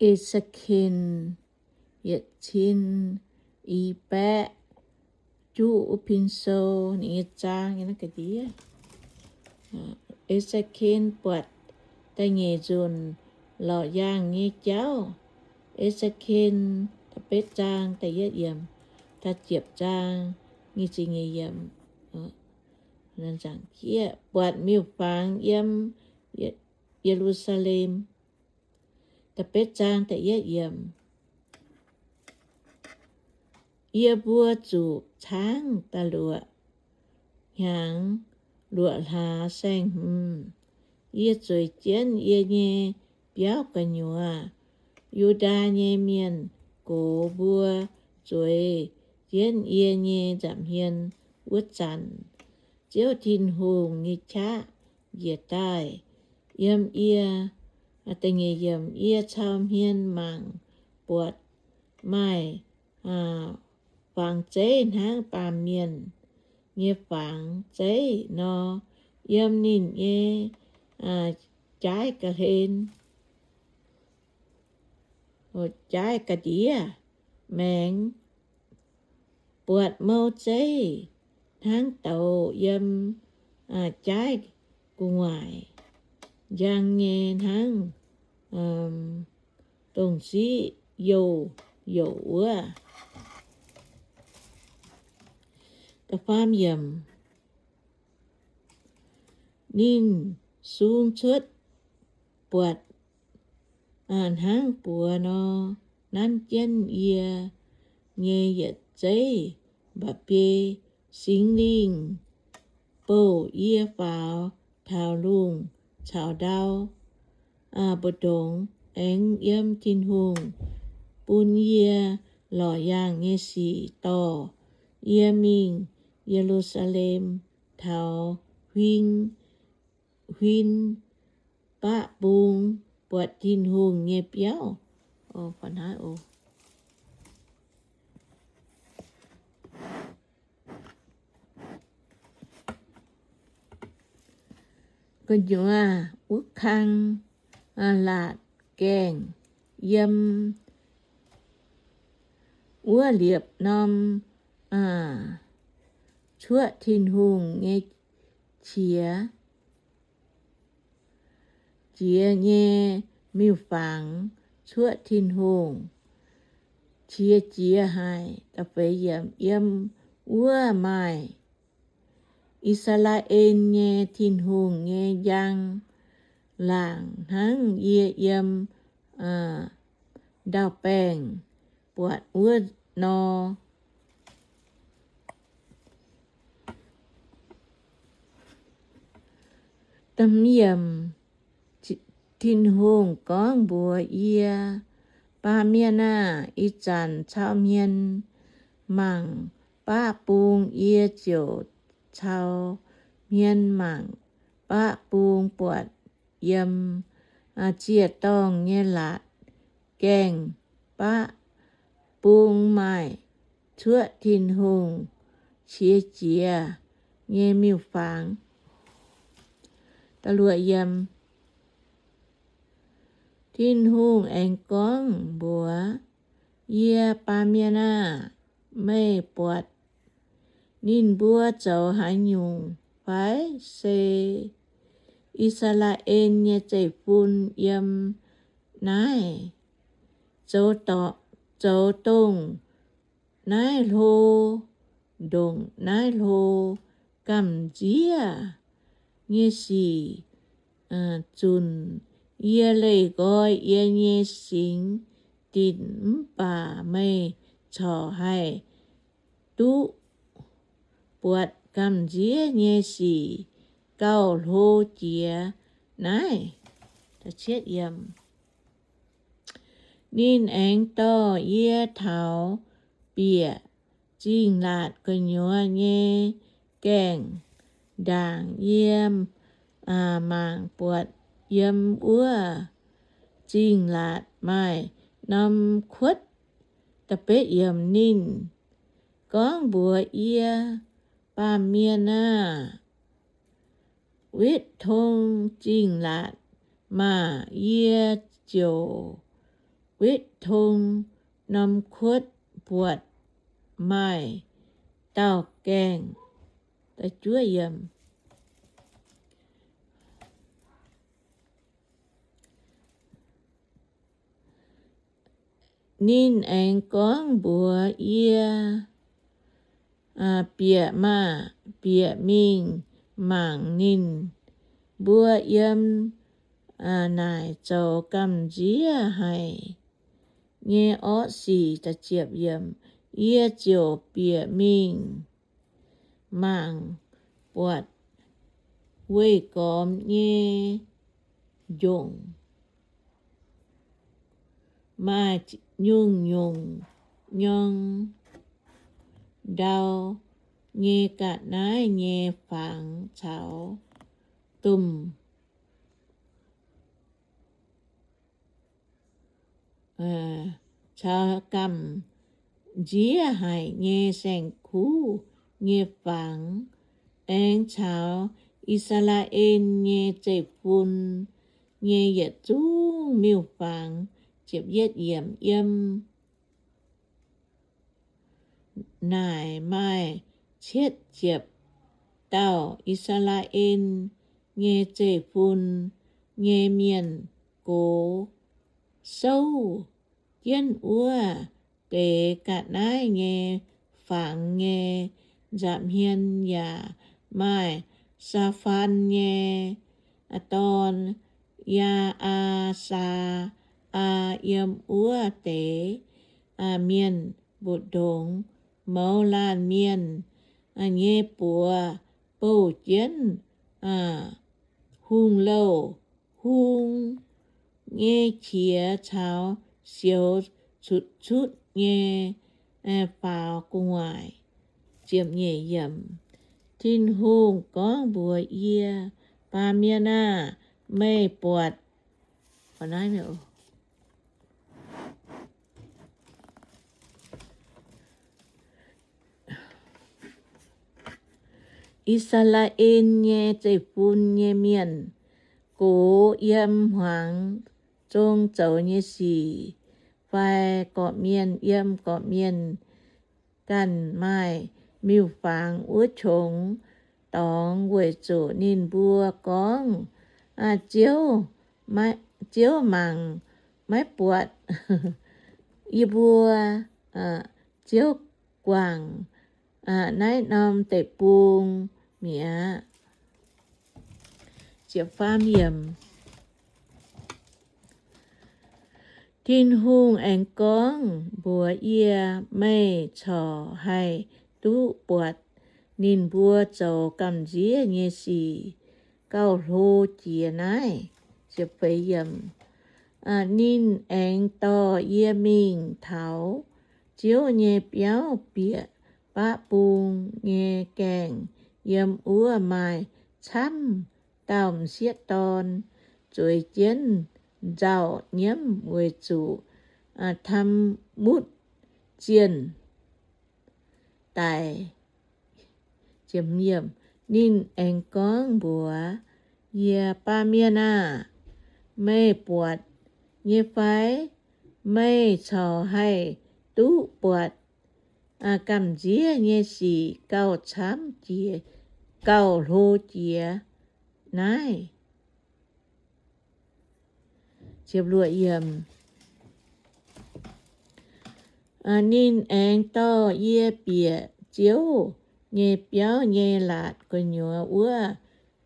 E^se^ken yietc cin i baeqv juqv wuov pin sou, ninh nyei zaang nyei naaiv ga'ndiev. E^se^ken buatc da'nyeic nzunc lorqc yaangh nyei jauv. E^se^ken da'betv zaang da'yietv yiemc, da'ziepc zaang nyic ziepc nyeic yiemc. Buatc miuc-fangx yiem Ye^lu^saa^lem. Da'betv zaang da'yietv yiemc. Yie mbuo zuqc caangv da'luoqc hnyangx luoqc hlaax saeng-hmz. Yie zueiz jienv yie nyei biauv gu'nyuoz. Yu^ndaa nyei mienh gox mbuo zueiz jienv yie nyei nza'hmien wuov zanc, Ziouv Tin-Hungh nyei qaqv njiec daaih yiem yie. Yie cau hmien mangc buatc maaih fangx zeiv hnangv baamh mienh nyei fangx zeiv nor, yiem ninh nyei jaaiv ga'hlen, jaaiv ga'ndiev maengx. Buatc mou zeiv hnangv douz yiem jaaiv gu'nguaaic, njang nyei hnangv dongh siqv youh youc wuov. Ninh sung cuotv buatc hnangv buoz nor, nanv jienv yie nyei yietc zeiv mba'biei. Singx Lingh bouh yie faaux taux lungh caux ndau mbu'ndongx, aengx yiem Tin-Hungh bun yie lorqc yaangh nyei sic dorh yie mingh Ye^lu^saa^lem taux huing, huin baqv bung buatc Tin-Hungh nyei biauv. Gu'nyuoz wuov kang laatc gaengh yiem wuov liepc norm cuoqv Tin-Hungh nyei qiex jiex nyei miuc-fangx cuoqv Tin-Hungh qiex jiez haic. Yiem wuov maaih I^saa^laa^en nyei Tin-Hungh nyei njang-laangc hnangv yie yiem ndau-baengh buatc wuov nor. Tin-Hungh gorngv mbuox yie, Baamh mienh aah! Ih zanc cau hmien mangc baqv bung. Yie ziouc cau hmien mangc baqv bung buatc yiem ziec-dorngh nyei laatc gaengh baqv bung maaih cuoqv Tin-Hungh qiex jiez nyei miuc-fangx. Tin-Hungh aengx gorngv mbuox yie, Baamh mienh aah! Meih buatc ninh mbuo zoux haaix nyungc fai? Se I^saa^laa^en nyei zeiv-fun yiem naaiv zoux dongh naaiv hlo, ndongc naaiv hlo gamh nziev nyei sic zunc. Yie leih nqoi yie nyei singx dinc, mv baac meih corc haih duqv buatc gamh nziev nyei sic gauh hlo jiex naaiv. Ninh aengx dorh yie taux bieqc zingh laatc gu'nyuoz nyei gaengh ndaangc. Yie mangc buatc yiem wuov zingh laatc maaih norm kuotv. Ninh gorngv mbuox yie, Baamh mienh aah! Wetv tong zingh laatc maah! Yie ziouc wetv tong norm kuotv buatc maaih dauh gaengh. Ninh aengx gorngv mbuox yie, Bieqc maah! Bieqc mingh mangc ninh mbuo yiem naaic zoux gamh nziev haic nyei orqv sic. Yie ziouc bieqc mingh mangc, buatc weih gormx nyei njongc maaih nyungc-nyungc nyorng ndau nyei ga'naaiv nyei fangx caux domh caux gamh nziev haic nyei saeng-kuv nyei fangx, aengx caux I^saa^laa^en nyei zeiv-fun nyei yietc zungv miuc-fangx. Yiem naaic maaih cietv ziepc dauh I^saa^laa^en nyei zeiv-fun nyei mienh gox souv jienv wuov deix ga'naaiv nyei fangx nyei nza'hmien. Yaac maaih Saa^faan nyei dorn, Yaa^aa^saa^aa, yiem wuov deix mienh mbu'ndongx mouz laanh mienh nyei buoz bouh jienv hungh louh hung nyei qiex caux sioux cutv-cutv nyei faaux gu'nguaaic. Tin-Hungh gorngv mbuox yie, Baamh mienh aah! Meih buatc I^saa^laa^en nyei zeiv-fun nyei mienh gox yiem hmuangx zong zoux nyei sic, fai gorqv-mienh yiem gorqv-mienh ganh maaih miuc-fangx wuov qongx dorngx, weic zuqc ninh mbuo gorngv, Ziouv, Ziouv mangc maiv buatc yie mbuo. Ziouv guangc naaiv norm deic-bung mi'aqv. Tin-Hungh aengx gorngv mbuox yie, Meih corc haih duqv buatc ninh mbuo zoux gamh nziev nyei sic gauh hlo jiex naaiv. Ninh aengx dorh yie mingh taux Ziouv nyei biauv bieqc baqv bung nyei gaengh. Yiem wuov maaih camv dauh m'sieqv dorn zueiz jienv nzauh nyiemv weic zuqc Taamutv zienh daic. Ninh aengx gorngv mbuox yie, Baamh mienh aah! Meih buatc nyei fai? Meih corc haih duqv buatc gamh nziev nyei sic gauh camv jiex, gauh hlo jiex naaiv. Ninh aengx dorh yie bieqc Ziouv nyei biauv nyei laatc gu'nyuoz wuov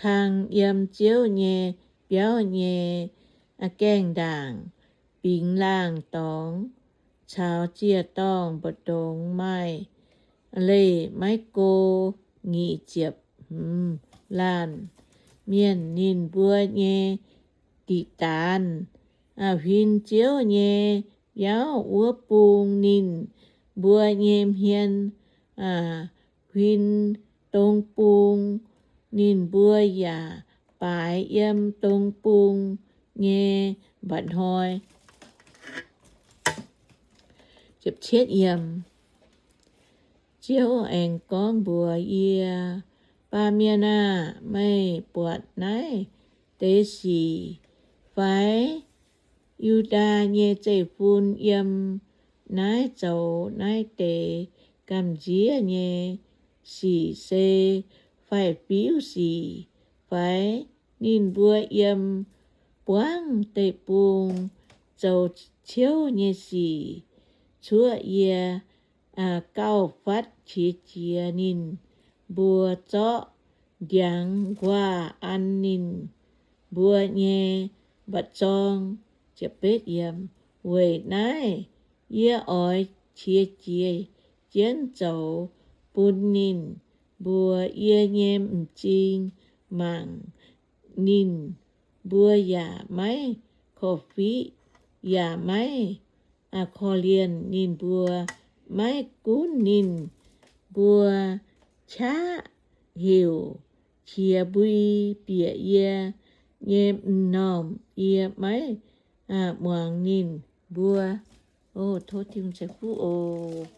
kang, yiem Ziouv nyei biauv nyei gaengh ndaangc, bingx laangh dorngx caux ziec-dorngh mbu'ndongx maaih leih maiv go nyic ziepc hmz laanh mienh. Ninh mbuo nyei diqc daanz huin Ziouv nyei biauv wuov bung, ninh mbuo nyei hmien huin dong bung. Ninh mbuo yaac baaix yiem dong bung nyei mba'hnoi. Ziouv aengx gorngv mbuox yie, Baamh mienh aah! Meih buatc naaiv deix sic fai? Yu^ndaa nyei zeiv-fun yiem naaiv zoux naaiv deix gamh nziev nyei sic se faix-fiuv sic fai? Ninh mbuo yiem buangv deic-bung zoux ciouv nyei sic. Cuotv yie gauh fatv qiex jiez ninh mbuo, zorqv ndiangx nquaah an ninh mbuo nyei mba'zorng. Weic naaiv yie oix qiex jiez jienv zoux bun ninh mbuo yie nyei m'zing mangc ninh mbuo yaac maiv korv-fiqv yaac maiv korv-lienh ninh mbuo. Maiv gunv ninh mbuo qaqv heuc qiex mbui bieqc yie nyei m'normh, yie maiv muangx ninh mbuo. Tov Tin-Hungh ceix fuqv oc.